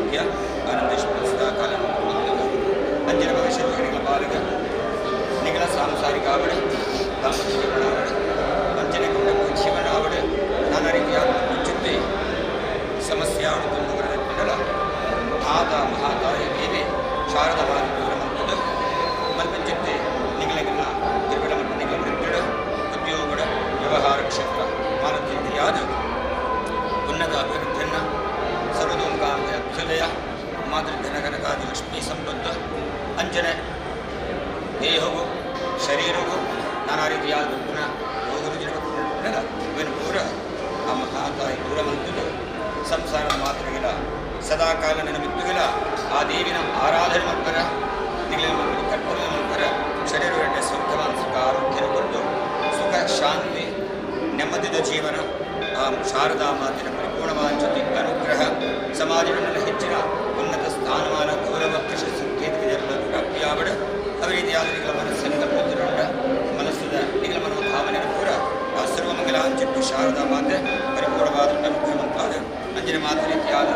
ಸೌಭಾಗ್ಯ ಆನಂದೇಶ್ವರ ಸದಾಕಾಲ ಅಂಜನ ಭವಿಷ್ಯದ ಬಾಲಕ ನಿಗಲ ಸಾಂಸಾರಿಕ ಆವಡೆ ದಾಂಪತ್ಯ ಜೀವನ ಆವಡೆ ಅಂಜನೆ ಕುಟುಂಬ ಜೀವನ ಆವಡೆ ನಾನಾ ರೀತಿಯ ಚಿತ್ತೆ ಸಮಸ್ಯೆ ಆಡುಕೊಂಡು ಬರಬೇಕಲ್ಲ ಆದ ಮಹಾತಾಯಿ ದೇವಿ ಶಾರದಾ ಮಾತೆ ಮಲ್ಪಂಚಿತ್ತೆ ನಿಗಲಗಿನ ಗಿರ್ಬಿಡ ಮತ್ತು ನಿಗಲ ಮೃತ್ಯುಡು ಉದ್ಯೋಗಡ ವ್ಯವಹಾರ ಕ್ಷೇತ್ರ ಮಾನವೀಯತೆಯಾದ ಉನ್ನತ ಅಭಿವೃದ್ಧಿಯನ್ನು ಸರ್ವತೋಮುಖಾಂತ ಅಭ್ಯುದಯ ಮಾತೃಧನಕನಕಾದಿ ಲಕ್ಷ್ಮೀ ಸಂಪತ್ತು ಅಂಜನೆ ದೇಹವು ಶರೀರವು ನಾನಾ ರೀತಿಯಾದ ಗುಣ ರೋಗ ರುಜಿನ ಇವನು ಪೂರ ಆ ಮಹಾತಾಯಿ ದೂರ ಮಂತದ್ದು ಸಂಸಾರದ ಮಾತೃಗಳ ಸದಾಕಾಲ ನನ್ನ ಆ ದೇವಿನ ಆರಾಧನೆ ಮಕ್ಕಳ ನಿಗಲ ಮಕ್ಕಳು ಕರ್ತವ್ಯ ಮಕ್ಕಳ ಶರೀರ ಸುಖ ಮಾನಸಿಕ ಆರೋಗ್ಯ ಕೊಟ್ಟು ಸುಖ ಶಾಂತಿ ನೆಮ್ಮದಿದ ಜೀವನ ಆ ಶಾರದಾ ಮಾತಿನ ಪರಿಪೂರ್ಣವಾದ ಜೊತೆ ಅನುಗ್ರಹ ಸಮಾಜದಲ್ಲಿ ಹೆಚ್ಚಿನ ಉನ್ನತ ಸ್ಥಾನಮಾನ ಗೌರವ ಪ್ರಶಸ್ತಿ ಪ್ರಾಪ್ತಿಯಾವಡ ಅವ ರೀತಿಯಾದ ನಿಗಳ ಮನಸ್ಸನ್ನು ಕಲ್ಪತಿರುಂಡ ಮನಸ್ಸದ ನಿಗಳ ಮನೋಭಾವನೆ ಪೂರ ಆ ಸರ್ವಮಂಗಲಾಂಚಿಟ್ಟು ಶಾರದಾ ಮಾತೆ ಪರಿಪೂರ್ಣವಾದ ಅನುಗ್ರಹ ಅಂಜಿನ ಮಾತು ರೀತಿಯಾದ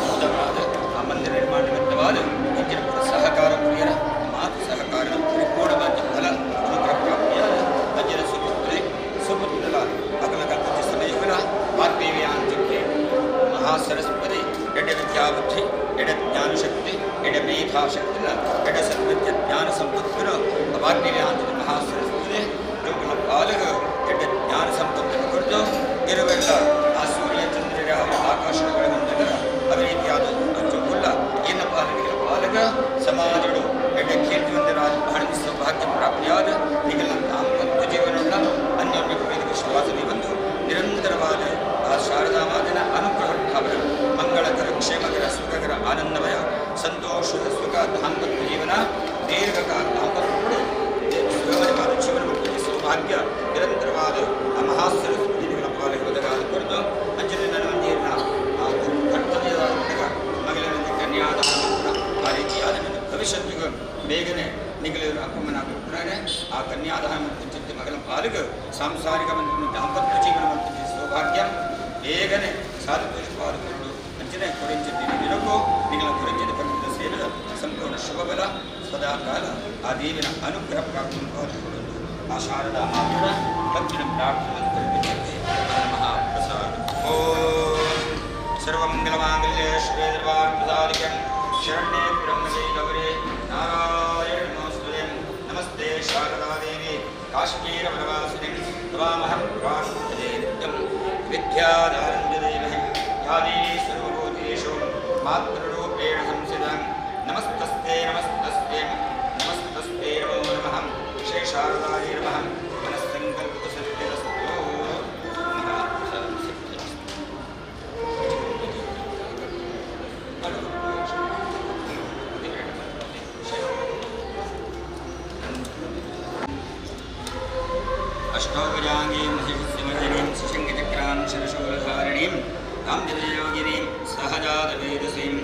ನೂತನವಾದ ಆ ಮಂದಿರ ನಿರ್ಮಾಣ ನಿಮಿತ್ತವಾದ ಅಂಜಿನ ಪೂರ ಸಹಕಾರ ಪ್ರಿಯರ ಮಾತು ಸಹಕಾರದ ಪರಿಪೂರ್ಣವಾದ ಫಲ ಅನುಗ್ರಹ ಪ್ರಾಪ್ತಿಯಾದ ಅಂಜಿನ ಸುಪುತ್ರಿ ಸುಪುತ್ರಲ ಅಗಲ ಕಲ್ಪತಿ ಸಮಯಗಳ ವಾಗ್ದೇವಿಯಾಂಚಿಕ್ಕೆ ಮಹಾಸರಸ್ವತಿ ಎಡೆ ವಿದ್ಯಾಬುದ್ಧಿ ಎಡೆ ಜ್ಞಾನಶಕ್ತಿ ಎಡೆ ಮೇಧಾಶಕ್ತಿನ ಎಡೆ ಸದ್ವಿದ್ಯ ಜ್ಞಾನ ಸಂಪತ್ತಿನ ವಾಗ್ದೇವಿಯಾಂಚಿನ ಮಹಾಸರಸ್ವತಿ ಜೋಗುಲ ಪಾಲಕ ಎಡೆ ಜ್ಞಾನ ಸಂಪತ್ತನ್ನು ಕೊಟ್ಟು ಇರುವೆಲ್ಲ ಆ ಸೂರ್ಯ ಚಂದ್ರರ ಆಕಾಶಗಳ ಬಂದಾಗ ಅದೇ ರೀತಿಯಾದ ಜೋಗುಲ್ಲ ಏನ ಪಾಲಕರ ಪಾಲಕ ಸಮಾಜಡು ಎಡೆ ಕೀರ್ತಿವಂತರಾದ ಬಹಳ ಸೌಭಾಗ್ಯ ಪ್ರಾಪ್ತಿಯಾದ ನಿಗಲ ದಾಂಪತ್ಯ ಜೀವನವುಳ್ಳ ಅನ್ಯೋನ್ಯ ಪ್ರೀತಿ ವಿಶ್ವಾಸದಿ ಬಂದು ನಿರಂತರವಾದ ಆ ಶಾರದಾ ಮಾತಿನ ಅನುಗ್ರಹ ಮಂಗಳಕರ ಕ್ಷೇಮಕರ ಸುಖಕರ ಆನಂದಮಯ ಸಂತೋಷದ ಸುಖ ದಾಂಪತ್ಯ ಜೀವನ ದೀರ್ಘಕಾಲ ದಾಂಪತ್ಯ ಸುಗಮಯವಾದ ಜೀವನ ಮತ್ತು ಸೌಭಾಗ್ಯ ನಿರಂತರವಾದ ಆ ಮಹಾಸರಸ್ವತಿಗಳ ಪಾಲಿಗೆ ಒದಗಾದ ಕುರಿತು ಅಂಜನ ನನ್ನ ಆ ಕರ್ತವ್ಯದ ಮಗಳಿನ ಕನ್ಯಾದಾನ ಆ ರೀತಿಯಾದ ನನ್ನ ಭವಿಷ್ಯತ್ತಿಗೂ ಬೇಗನೆ ನಿಗಲಿರುವ ಅಪ್ಪಮ್ಮನಾಗಿರುತ್ತಾರೆ ಆ ಕನ್ಯಾದಾನ ಮತ್ತು ಚಿತ್ತೆ ಮಗಳ ಪಾಲಿಗೆ ಸಾಂಸಾರಿಕ ಮತ್ತು ದಾಂಪತ್ಯ ಜೀವನ ಮತ್ತು ಸೌಭಾಗ್ಯ ಬೇಗನೆ ಸಾಧುಪಾದುಕೊಂಡು ಅಂಜನೆ ಕೊರಿಂಚಿದ್ದಿನ ದಿನಕ್ಕೂ ನಿಗಳ ಕೊರಿಂಚಿದ ಪಂಡಿತ ಸೇರಿದ ಸಂಪೂರ್ಣ ಶುಭಬಲ ಸದಾಕಾಲ ಆ ದೇವಿನ ಅನುಗ್ರಹ ಪ್ರಾಪ್ತಿ ಆ ಶಾರದಾ ಮಾತ್ರ ಭಕ್ತಿನ ಪ್ರಾರ್ಥನೆ ಕಲ್ಪಿಸುತ್ತೆ ಮಹಾಪ್ರಸಾದ. ಓಂ ಸರ್ವಮಂಗಲಮಾಂಗಲ್ಯೇ ಶಿವೆ ಸರ್ವಾರ್ಥಸಾಧಿಕಂ ಶರಣ್ಯೇ ಬ್ರಹ್ಮಜೈ ಗೌರಿ ನಾರಾಯಣ ನಮೋಸ್ತುತೆ. ನಮಸ್ತೆ ಶಾರದಾ ದೇವಿ ಕಾಶ್ಮೀರ ವನವಾಸಿನಿ ತ್ವಾಮಹಂ ಪ್ರಾರ್ಥಯೇ ನಿತ್ಯಂ ವಿದ್ಯಾದಾನಂದದೇವಹಿ ಯಾ ದೇವಿ ಸರ್ವಭೂತೇಷು ಮಾತೃರೂಪೇಣ ಸಂಸ್ಥಿತಾಂ. ನಮಸ್ತಸ್ತೆ ನಮಸ್ತಸ್ತೆ ನಮಸ್ತಸ್ತೆ ನಮೋ ನಮಃ. ಶ್ರೀ ಶಾರದಾಯೈ ನಮಃ. ಮನಸ್ಸಂಕಲ್ಪ ಸಿದ್ಧಿರಸ್ತು. ಅಷ್ಟೌಭುಜಾಂಗೀಂ ಶಿಶಿಮಹಿಣೀಂ ಶೃಂಗಚಕ್ರಾಂ ಶಿರಶೂಲಧಾರಿಣೀಂ ಕಾಂಜನಯೋಗಿನೀಂ ಸಹಜಾತವೇದಸೀಂ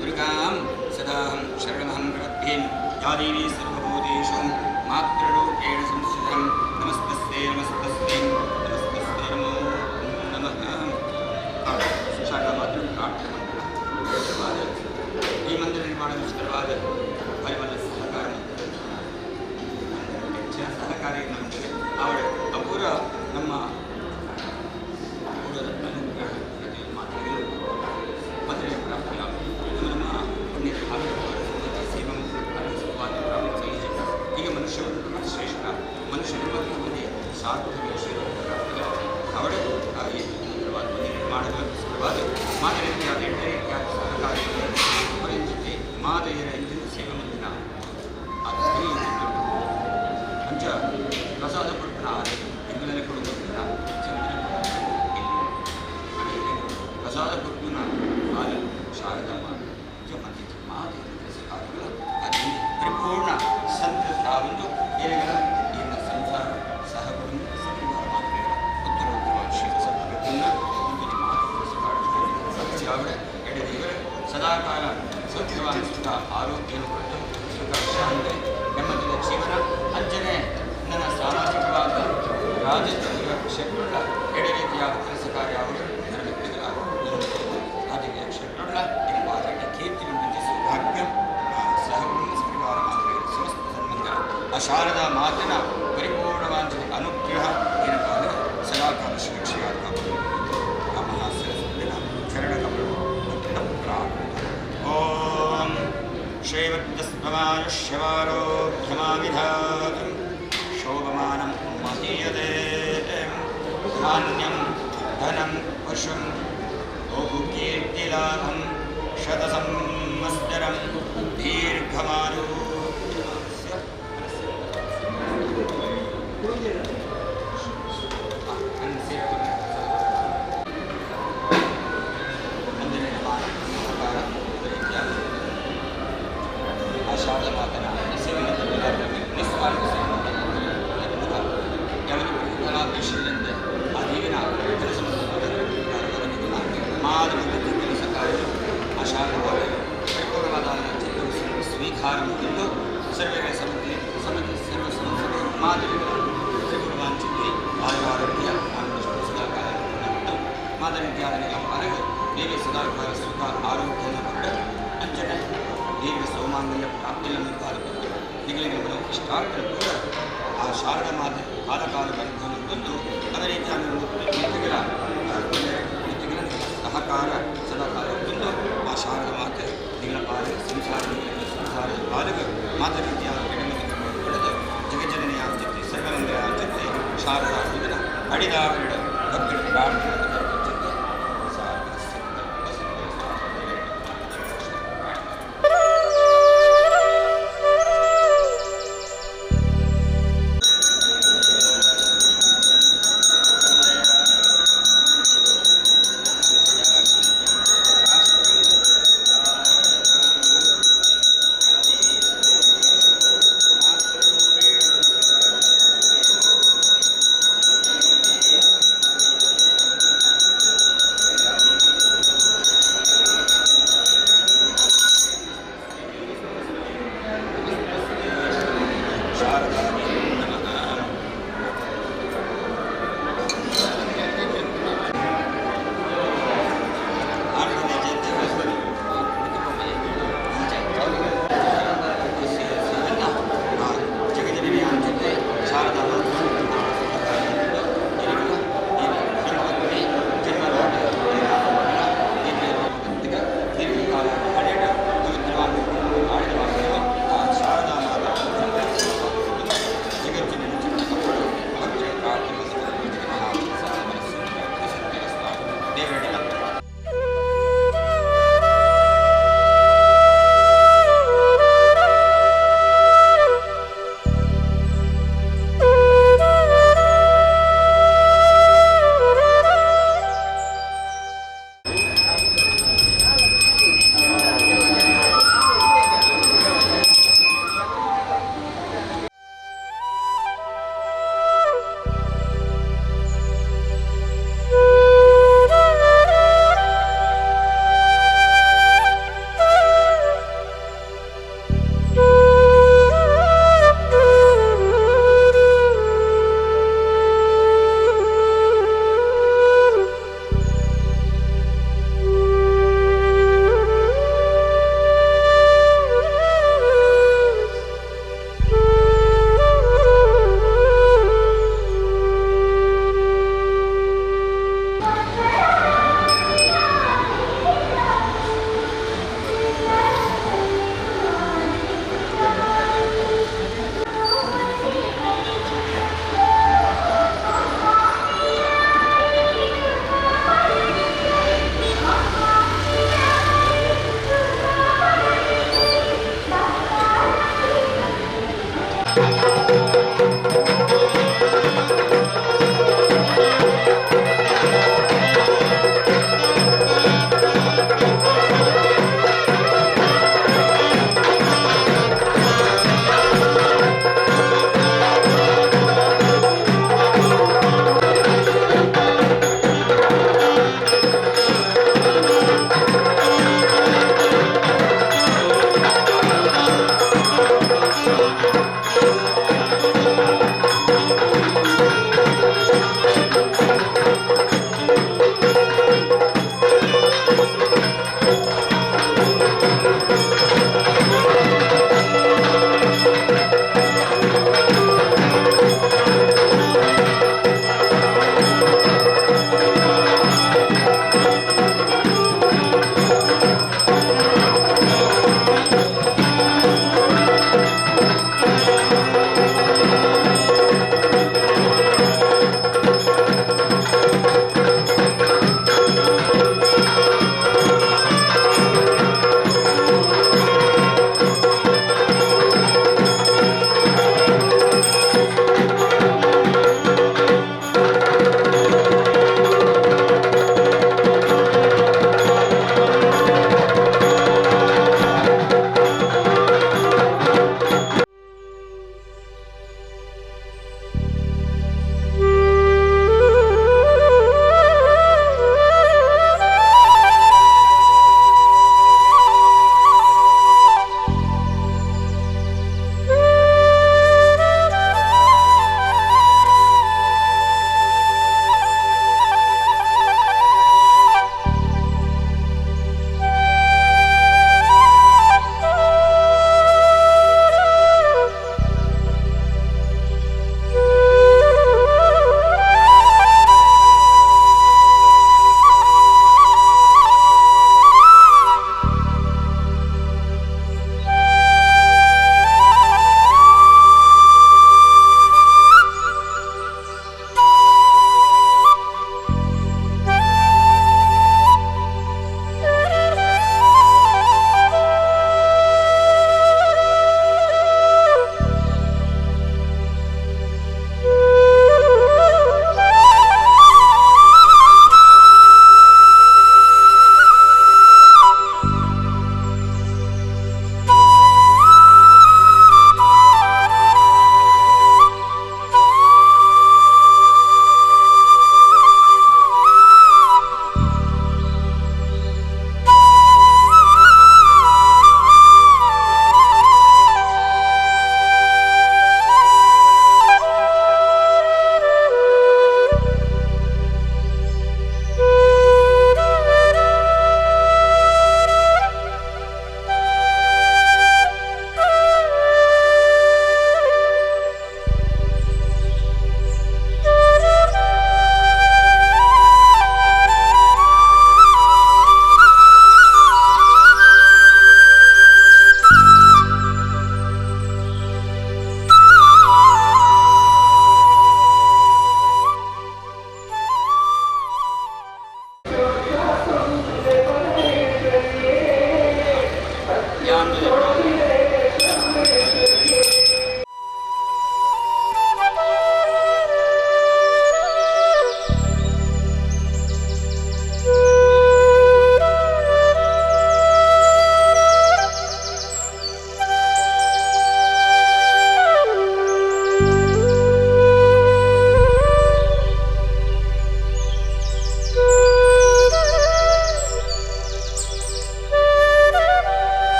ದುರ್ಗಾಂ ಸದಾಹಂ ಶರಣಮಹಂ ಪ್ರಪದ್ಯೆ. ಯಾ ದೇವಿ ಸರ್ವಭೂತೇಷು ಮಾತೃರೂಪೇಣ ಸಂಸ್ಥಿತಂ. ನಮಸ್ತಸ್ಯೈ ನಮಸ್ತಸ್ಯೈ ನಮಸ್ತಸ್ಯೈ ನಮೋ ನಮಃ. ಶಾರದಾ ಮಾತೃ ಪ್ರಾರ್ಥನೆ. ಈ ಮಂದಿರ ನಿರ್ಮಾಣಕ್ಕೋಸ್ಕರವಾದ ಪರಿಮಳ ಸಹಕಾರ ಹೆಚ್ಚಿನ ಸಹಕಾರಿ ನಮಗೆ ಅವರ ಅಪೂರ ನಮ್ಮ ಪೂರ್ವದ ಅನುಗ್ರಹ ಮಾತೃಗಳು ಮಂದಿರ ಪ್ರಾಪ್ತಿಯಾಗುವುದು ನಮ್ಮ ಪುಣ್ಯದ ಸೇವೆ ಈಗ ಮನುಷ್ಯ ಶ್ರೇಷ್ಠ ಮನುಷ್ಯನ ಬದುಕುವುದೇ ಸಾರ್ಥಕ ಅವಳು ಈ ಸುಂದರವಾದ ಮಂದಿರ ನಿರ್ಮಾಣಕ್ಕೋಸ್ಕರವಾದ ಮಾದರಿಯಾದ ಎಡ್ಡ ರೀತಿಯಾದ ಸಹಕಾರ ಜೊತೆ ಮಾದರಿಯರ ಇಂದಿನ ಸೇವೆ ಮುಂದಿನ ಅದು ಅಂಚ ಪ್ರಸಾದ ಕೊಡ್ಪಣ ಎಂಗಳಲ್ಲಿ ಕೊಡುವುದಿಲ್ಲ ಚಂದ್ರ ಪ್ರಸಾದ ಕೊಡ್ಪಣ ಹಾಲು ಶಾರದಮ್ಮ ಮಾತೆ ಕೆಲಸ ಅದು ಪರಿಪೂರ್ಣ ಸಂತೃಪ್ತ ಒಂದು ಏನೆಲ್ಲ ಇನ್ನ ಸಂಸಾರ ಸಹಕುಟುಂಬ ಸಪರಿವಾರ ಮಾತ್ರೆಗಳ ಉತ್ತರೋತ್ತರವಾದ ಶಿವ ಸತ್ಯವನ್ನು ಮಾತು ಎಡೆದೇವರು ಸದಾಕಾಲ ಸೌಖ್ಯವಾದ ಸುಖ ಆರೋಗ್ಯವನ್ನು ಕೊಟ್ಟು ಸುಖ ಶಾಂತಿ ನೆಮ್ಮದಿಯ ಜೀವನ ಅಂಜನೆ ನನ್ನ ಸಾಮಾಜಿಕವಾದ ರಾಜಕೀಯ ಕ್ಷೇತ್ರಗಳ ಎಡೆ ರೀತಿಯಾದ ಕೆಲಸ ಕಾರ್ಯ ಅವರು ರಾಜಕೀಯ ಕ್ಷೇತ್ರ ಆ ಶಾರದಾ ಮಾತಿನ ಪರಿಪೂರ್ಣವಾದ ಅನುಗ್ರಹ ಏನಪ್ಪ ಅಂದರೆ ಸದಾಕಾಲ ಶಿಕ್ಷೆಯಾದ ಆ ಮಹಾಸರಸ್ವತಿನ ಚರಣಕಮಲ ಪ್ರಾರ್ಥನೆ. ಓಂ ಶ್ರೀವತ್ಸಮಾಯುಷ್ಯಮಾರೋಗ್ಯಮಾವಿಧಾತಂ ಶೋಭಮಾನಂ ಮಹೀಯತೆ ಧಾನ್ಯಂ ಧನಂ ಪಶುಂ ಬಹುಕೀರ್ತಿಲಾಭಂ ಶತಸಂವತ್ಸರಂ ದೀರ್ಘಮಾನು ಆ ಶಾರದಾ ಮಾತನ ನಿಸ್ವಾರ್ಥ ಸೇವೆ ಯಾವುದು ಆ ದೇವಿನ ಕೆಲಸ ಮಾದರಿ ಕೆಲಸ ಕಾರ್ಯ ಆ ಶಾರದಾ ಮಾತೆ ಪರಿಪೂರ್ಣವಾದ ಸ್ವೀಕಾರ ಎಂದು ಸರ್ವೇ ಸಮಿತಿ ಸಮಿತಿ ಸರ್ವ ಸಂಸ್ಥೆ ಮಾದರಿಗಳ ತ್ರಿಗುಣವಾಂಚಿತಿ ಆಯುರಾರೋಗ್ಯ ಆನಂದ ಸದಾಕಾಲ ಮತ್ತು ಮಾದರಿ ಧ್ಯಾನ ದೇವಿ ಸದಾಕಾಲ ಸುಖ ಆರೋಗ್ಯವನ್ನು ಕೊಟ್ಟ ಅಂಚನೆ ದೀರ್ಘ ಸೌಮಾಂಗಲ್ಯ ಪ್ರಾಪ್ತಿಯನ್ನು ಕಾಲಕ್ಕೆ ನಿಗಲಿಗಳು ಇಷ್ಟಾರ್ಥರು ಕೂಡ ಆ ಶಾರದಾ ಮಾತೆ ಕಾಲಕಾಲ ಅನುಗ್ರಹವನ್ನು ತಂದು ಅದೇ ರೀತಿಯ ನಿತ್ಯಗಳ ನಿತ್ಯಗಳ ಸಹಕಾರ ಸದಾಕಾಲ ಬಂದು ಆ ಶಾರದಾ ಮಾತೆ ನಿಗಳ ಪಾಲಿಗೆ ಸಂಸಾರ ಸಂಸಾರದ ಪಾಲಿಗೆ ಮಾತ ರೀತಿಯಾದ ಪಡೆದು ಜಗಜ್ಜನನಿಯ ಜೊತೆ ಸರ್ವಮಂಗಲ ಜೊತೆ ಶಾರದಾ ಇದನ್ನು ಅಡಿದಾಗಲಿಡ ಭಕ್ತರ ಪ್ರಾರ್ಥನೆ ಜೊತೆ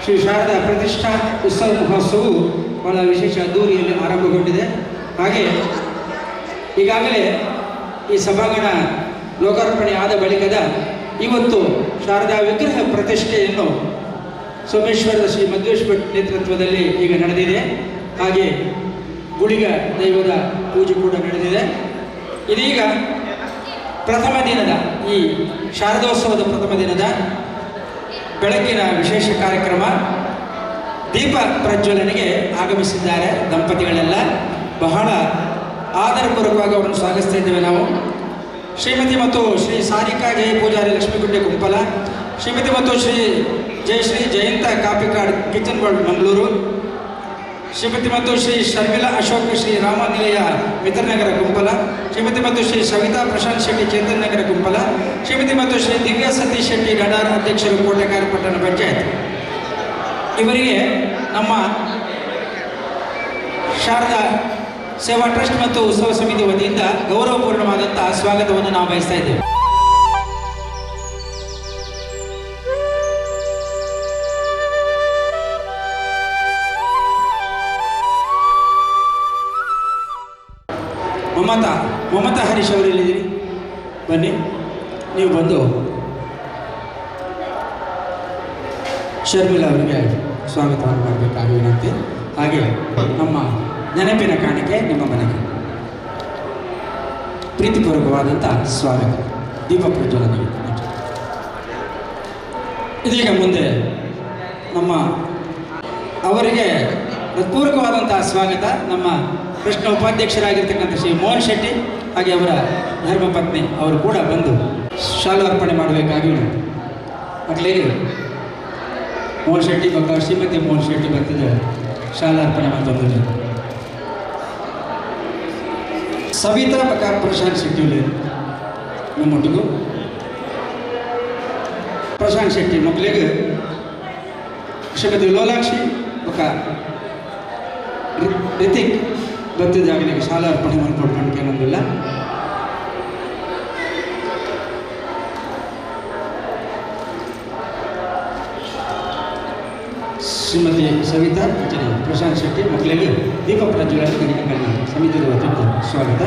ಶ್ರೀ ಶಾರದಾ ಪ್ರತಿಷ್ಠಾ ಉತ್ಸವ ಮಹೋತ್ಸವವು ಬಹಳ ವಿಶೇಷ ಅದ್ದೂರಿಯಲ್ಲಿ ಆರಂಭಗೊಂಡಿದೆ. ಹಾಗೆ ಈಗಾಗಲೇ ಈ ಸಭಾಂಗಣ ಲೋಕಾರ್ಪಣೆ ಆದ ಬಳಿಕದ ಇವತ್ತು ಶಾರದಾ ವಿಗ್ರಹ ಪ್ರತಿಷ್ಠೆಯನ್ನು ಸೋಮೇಶ್ವರದ ಶ್ರೀ ಮಧ್ವೇಶ್ ಭಟ್ ನೇತೃತ್ವದಲ್ಲಿ ಈಗ ನಡೆದಿದೆ. ಹಾಗೆ ಗುಳಿಗ ದೈವದ ಪೂಜೆ ಕೂಡ ನಡೆದಿದೆ. ಇದೀಗ ಪ್ರಥಮ ದಿನದ ಈ ಶಾರದೋತ್ಸವದ ಪ್ರಥಮ ದಿನದ ಬೆಳಗ್ಗಿನ ವಿಶೇಷ ಕಾರ್ಯಕ್ರಮ ದೀಪ ಪ್ರಜ್ವಲನೆಗೆ ಆಗಮಿಸಿದ್ದಾರೆ ದಂಪತಿಗಳೆಲ್ಲ. ಬಹಳ ಆದರಪೂರ್ವಕವಾಗಿ ಅವರನ್ನು ಸ್ವಾಗತಿಸ್ತಾ ಇದ್ದೇವೆ ನಾವು. ಶ್ರೀಮತಿ ಮತ್ತು ಶ್ರೀ ಸಾರಿಕಾ ಜಯ ಪೂಜಾರಿ ಲಕ್ಷ್ಮೀಗುಡ್ಡೆ ಕುಂಪಲ, ಶ್ರೀಮತಿ ಮತ್ತು ಶ್ರೀ ಜಯಶ್ರೀ ಜಯಂತ ಕಾಪಿಕಾಡ್ ಕಿಚನ್ ವರ್ಲ್ಡ್ ಮಂಗಳೂರು, ಶ್ರೀಮತಿ ಮತ್ತು ಶ್ರೀ ಶರ್ಮಿಳಾ ಅಶೋಕ್ ಶ್ರೀ ರಾಮ ನಿಲಯ ಮಿತ್ರನಗರ ಕುಂಪಲ, ಶ್ರೀಮತಿ ಮತ್ತು ಶ್ರೀ ಸವಿತಾ ಪ್ರಶಾಂತ್ ಶೆಟ್ಟಿ ಚೇತನ್ ನಗರ ಕುಂಪಲ, ಶ್ರೀಮತಿ ಮತ್ತು ಶ್ರೀ ದಿವ್ಯಾ ಸತೀಶ್ ಶೆಟ್ಟಿ ಗಡಾರ್ ಅಧ್ಯಕ್ಷರು ಕೋಟೆಕಾರ ಪಟ್ಟಣ ಪಂಚಾಯತ್. ಇವರಿಗೆ ನಮ್ಮ ಶಾರದಾ ಸೇವಾ ಟ್ರಸ್ಟ್ ಮತ್ತು ಉತ್ಸವ ಸಮಿತಿ ವತಿಯಿಂದ ಗೌರವಪೂರ್ಣವಾದಂಥ ಸ್ವಾಗತವನ್ನು ನಾವು ಬಯಸ್ತಾ ಇದ್ದೇವೆ. ಮಮತಾ ಮಮತಾ ಹರೀಶ್ ಅವರು ಎಲ್ಲಿದ್ದೀರಿ? ಬನ್ನಿ, ನೀವು ಬಂದು ಶರ್ಮಿಳಾ ಅವರಿಗೆ ಸ್ವಾಗತವನ್ನು ಮಾಡಬೇಕಾಗಿ ವಿನಂತಿ. ಹಾಗೆ ನಮ್ಮ ನೆನಪಿನ ಕಾಣಿಕೆ ನಿಮ್ಮ ಮನೆಗೆ ಪ್ರೀತಿಪೂರ್ವಕವಾದಂಥ ಸ್ವಾಗತ. ದೀಪ ಪ್ರಜ್ವಲನೆಗೆ ಇದೀಗ ಮುಂದೆ ನಮ್ಮ ಅವರಿಗೆ ಹೃತ್ಪೂರ್ವಕವಾದಂತಹ ಸ್ವಾಗತ. ನಮ್ಮ ಕೃಷ್ಣ ಉಪಾಧ್ಯಕ್ಷರಾಗಿರ್ತಕ್ಕಂಥ ಶ್ರೀ ಮೋಹನ್ ಶೆಟ್ಟಿ ಹಾಗೆ ಅವರ ಧರ್ಮಪತ್ನಿ ಅವರು ಕೂಡ ಬಂದು ಶಾಲು ಅರ್ಪಣೆ ಮಾಡಬೇಕಾಗಿ ಮಕ್ಕಳಿಗೆ ಮೋಹನ್ ಶೆಟ್ಟಿ ಮಕ್ಕ ಶ್ರೀಮತಿ ಮೋಹನ್ ಶೆಟ್ಟಿ ಬರ್ತಿದ್ದಾರೆ ಶಾಲು ಅರ್ಪಣೆ ಮಾಡ್ತಂದ್ರೆ. ಸವಿತಾ ಬಕ ಪ್ರಶಾಂತ್ ಶೆಟ್ಟಿ ನಮ್ಮೊಟ್ಟಿಗೂ ಪ್ರಶಾಂತ್ ಶೆಟ್ಟಿ ಮಕ್ಕಳಿಗೆ ಶ್ರೀಮತಿ ಲೋಲಾಕ್ಷಿ ಬಕ ರಿತಿಕ್ ಬತ್ತಿದ್ದಾಗಲಿಗೆ ಶಾಲಾ ಅರ್ಪಣೆ ಮಾಡ್ಕೊಡ್ಕೊಂಡು ಏನೊಂದಿಲ್ಲ. ಶ್ರೀಮತಿ ಸವಿತಾ ಅಂಜಲಿ ಪ್ರಶಾಂತ್ ಶೆಟ್ಟಿ ಮಕ್ಕಳಿಗೆ ದೀಪ ಪ್ರಜ್ವಲನೆ ಸಮಿತಿಯ ವತಿಯಿಂದ ಸ್ವಾಗತ.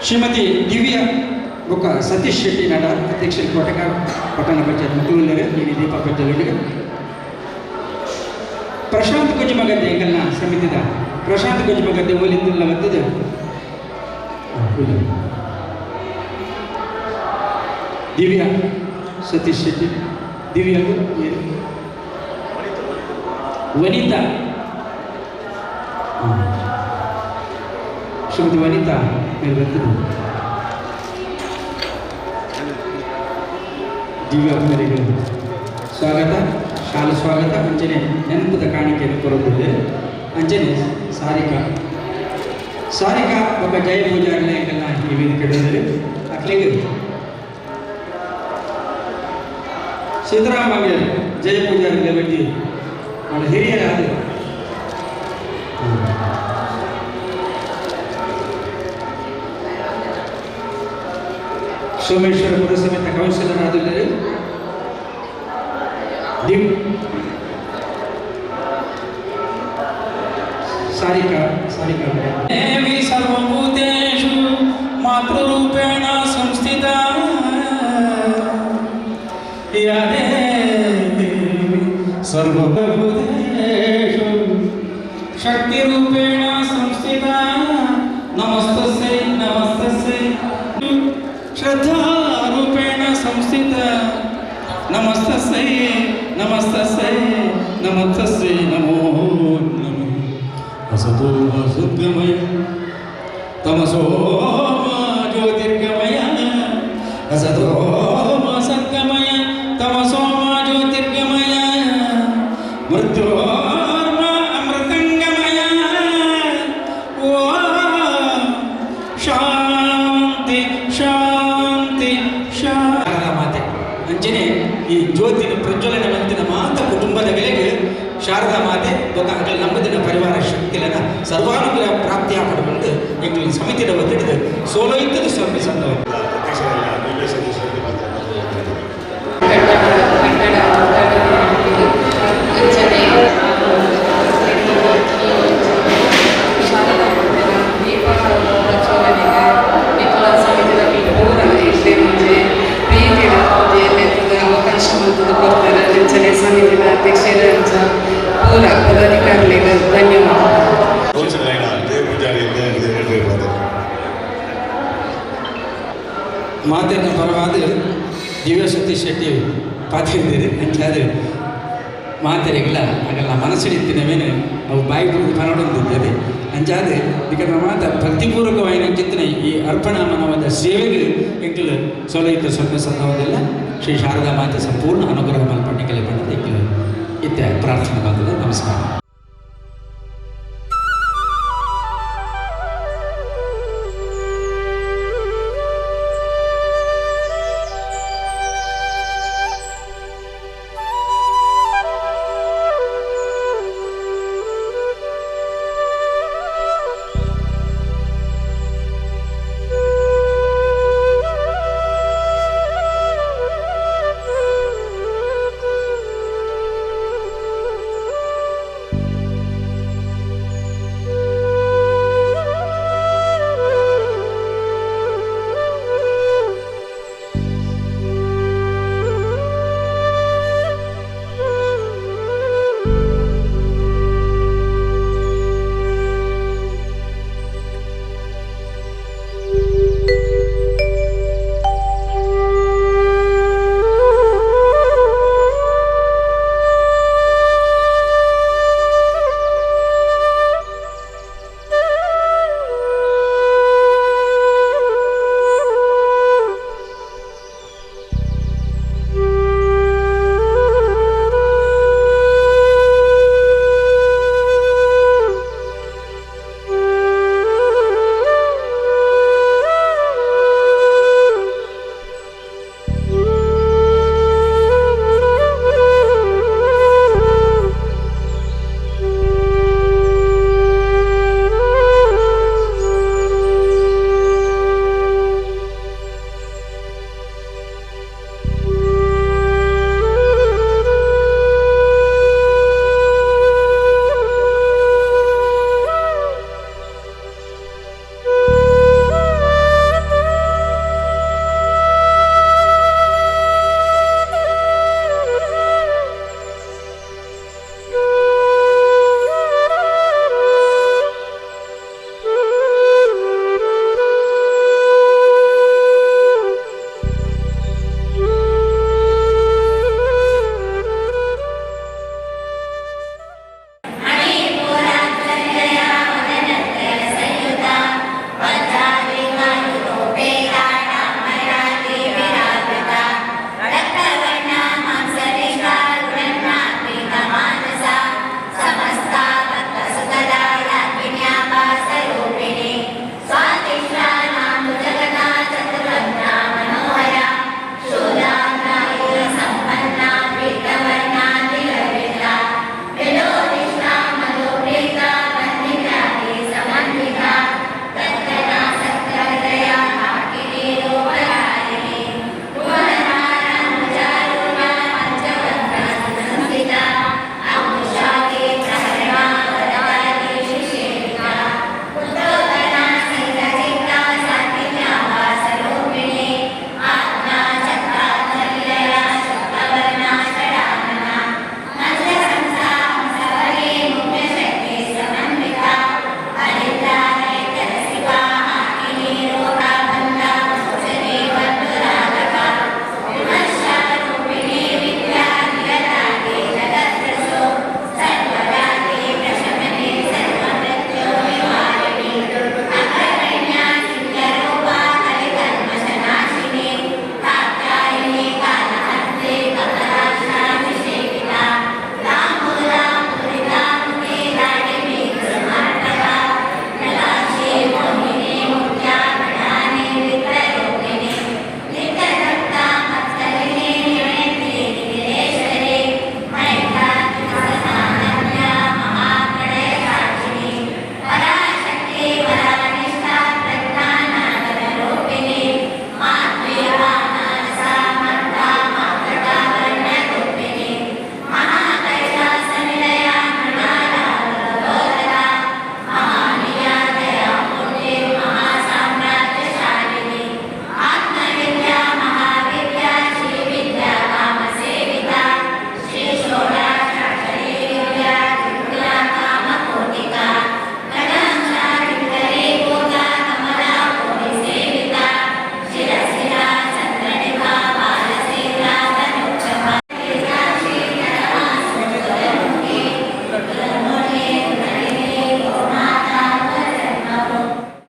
ಶ್ರೀಮತಿ ದಿವ್ಯಾ ಬೊಕ್ಕ ಸತೀಶ್ ಶೆಟ್ಟಿ ನಾಡ ಅಧ್ಯಕ್ಷರು ಕೋಟಕ ಪಟ್ಟಣ ಪಂಚಾಯತ್ ಮಕ್ಕಳುಳ್ಳೇರು ಈ ದೀಪ ಪ್ರಜ್ವಲನೆಗೆ. ಪ್ರಶಾಂತ್ ಕುಜುಮಗದ್ದೆ ಎಂಗಲ್ನ ಸಮಿತಿದ ಪ್ರಶಾಂತ್ ಕುಜುಮಗದ್ದೆ ಓಲಿಂದುಲ್ಲ ಬರ್ತದೆ. ದಿವ್ಯಾ ಸತೀಶ್ ಶೆಟ್ಟಿ, ದಿವ್ಯಾ ವನಿತಾ, ಶ್ರೀಮತಿ ವನಿತಾ ಮೇಲೆ ಬರ್ತದೆ. ದಿವ್ಯಾ ಅವರಿಗೆ ಸ್ವಾಗತ, ಶಾಲೆ ಸ್ವಾಗತ. ಅಂಚನೆ ನೆನಪದ ಕಾಣಿಕೆಯನ್ನು ಕೊರದಿದೆ. ಅಂಚನೆ ಸಾರಿಕಾ ಸಾರಿಕಾ ಒಬ್ಬ ಜಯ ಪೂಜಾರಿ ಈ ವೇದಿಕೆ ಅಕ್ಲಿಗೆ ಸಿದ್ದರಾಮಯ್ಯ ಜಯ ಪೂಜಾರಿ ಬಗ್ಗೆ ಅವಳ ಹಿರಿಯರಾದ ಸೋಮೇಶ್ವರ ಪುರಸಮೇತ ಕೌನ್ಸಿಲರ್ ಆದಿಲ್ಲರು ಸಾರಿಕಾ ಸಾರಿಕಾ ದೇವಿ ಸರ್ವಭೂತೇಷು ಮಾತೃರೂಪೇಣ ಸಂಸ್ಥಿತ ಯಾ ದೇವಿ ಸರ್ವಭೂತೇಷು ಶಕ್ತಿರೂಪೇಣ ಸಂಸ್ಥಿತ ನಮಸ್ತಸ್ಯೈ ನಮಸ್ತಸ್ಯೈ ಶ್ರದ್ಧಾರೂಪೇಣ ಸಂಸ್ಥಿತ ನಮಸ್ತಸ್ಯೈ ನಮಸ್ತಸ್ಯೈ ನಮಸ್ತಸ್ಯೈ ನಮೋ ನಮಃ. ಅಸತೋ ಸದ್ಗಮಯ ತಮಸೋ ಜ್ಯೋತಿರ್ಗಮಯ ಅಸತೋ ಸದ್ಗಮಯ ತಮಸೋ ಜ್ಯೋತಿರ್ಗಮಯ ಮೃತ್ಯೋರ್ಮ ಅಮೃತಂಗಮಯ. ಓಂ ಶಾಂತಿ ಶಾಂತಿ ಶಾರದಾ ಮಾತೆ. ಅಂಚನೆ ಈ ಜ್ಯೋತಿನ ಪ್ರಜ್ವಲನೆ ಮಂತಿನ ಮಾತ ಕುಟುಂಬದ ಗೆಳೆಗೆ ಶಾರದಾ ಮಾತೆ ಬೊಕ್ಕ ಅಂಕಲ್ ನಮ್ಮದಿನ ಪರಿವಾರ ಶಕ್ತಿಲನ ಸರ್ವಾನುಕೂಲ ಪ್ರಾಪ್ತಿಯ ಪಡೆದು ಎಂಕಲ್ ಎಂಕಲ್ನ ಸಮಿತಿದ ವತಿಡ್ದ್ ಸೋಲೈತದ ಸ್ವಾಮಿ ಸಂದವ. ಅಧ್ಯಕ್ಷರಾದ ದಿವ್ಯ ಸತೀಶ್ ರೆಡ್ಡಿ ಮಾತನಾಡಿದರು. ಕಟ್ಟಡ ಕಟ್ಟಡ ಉದ್ಘಾಟನೆ ಮಾಡಿದ್ದು. ಅಂಚನೆ ಶಾರದಾ ಮಾತೆನ ದೀಪ ಪ್ರಜ್ವಲನೆಗೆ ನಿಕುಲ ಸಮಿತಿದ ಪೂರ ಎಡ್ಡೆ ಒಂಜಿ ಪ್ರೀತಿಡ್ ಒಂಜಿ ಎಲ್ಯೆತ್ತದ ಅವಕಾಶ ಮಲ್ತುದು ಕೊರ್ತೆರ್. ಅಂಚನೆ ಸಮಿತಿದ ಅಧ್ಯಕ್ಷೆರ್ ಅಂಚ ಪೂರ ಪದಾಧಿಕಾರಿಲೆಗ್ ಧನ್ಯವಾದ. ಕೌನ್ಸಿಲರ್ ಜಯ ಪೂಜಾರಿ ಮಾತಾಡಿದರು. ಮಾತೆರ್ನ ಪರವಾದ ದಿವ್ಯ ಸತೀಶ್ ಶೆಟ್ಟಿ ಪಾತೆರ್ದಿರಿ. ಅಂಚಾದ್ ಮಾತೆರೆಗ್ಲ ಅಗಲ್ನ ಮನಸ್ಸಿಡಿತ್ತಿನವೇನು ಅವು ಬಾಯಿ ಬಿಡುದು ಪನೊಡೊಂದಿದ್ದೇವೆ. ಅಂಚಾದ್ ನಿಕಲ್ನ ಮಾತ ಭಕ್ತಿಪೂರ್ವಕವಾಯಿನ ಚಿಂತನೆ ಈ ಅರ್ಪಣಾ ಮನೋದ ಸೇವೆಗೆ ಎಂಕುಲು ಸೊಲೈತ ಸೊನ್ನೆ ಸಂದವದೆಲ್ಲ ಶ್ರೀ ಶಾರದಾ ಮಾತೆ ಸಂಪೂರ್ಣ ಅನುಗ್ರಹ ಮಲ್ಪಂಡಿಕೆಲೆ ಪಂಡದ ಎಂಕುಲು ಇತ್ತೆ ಪ್ರಾರ್ಥನೆ ಬಂದದ. ನಮಸ್ಕಾರ.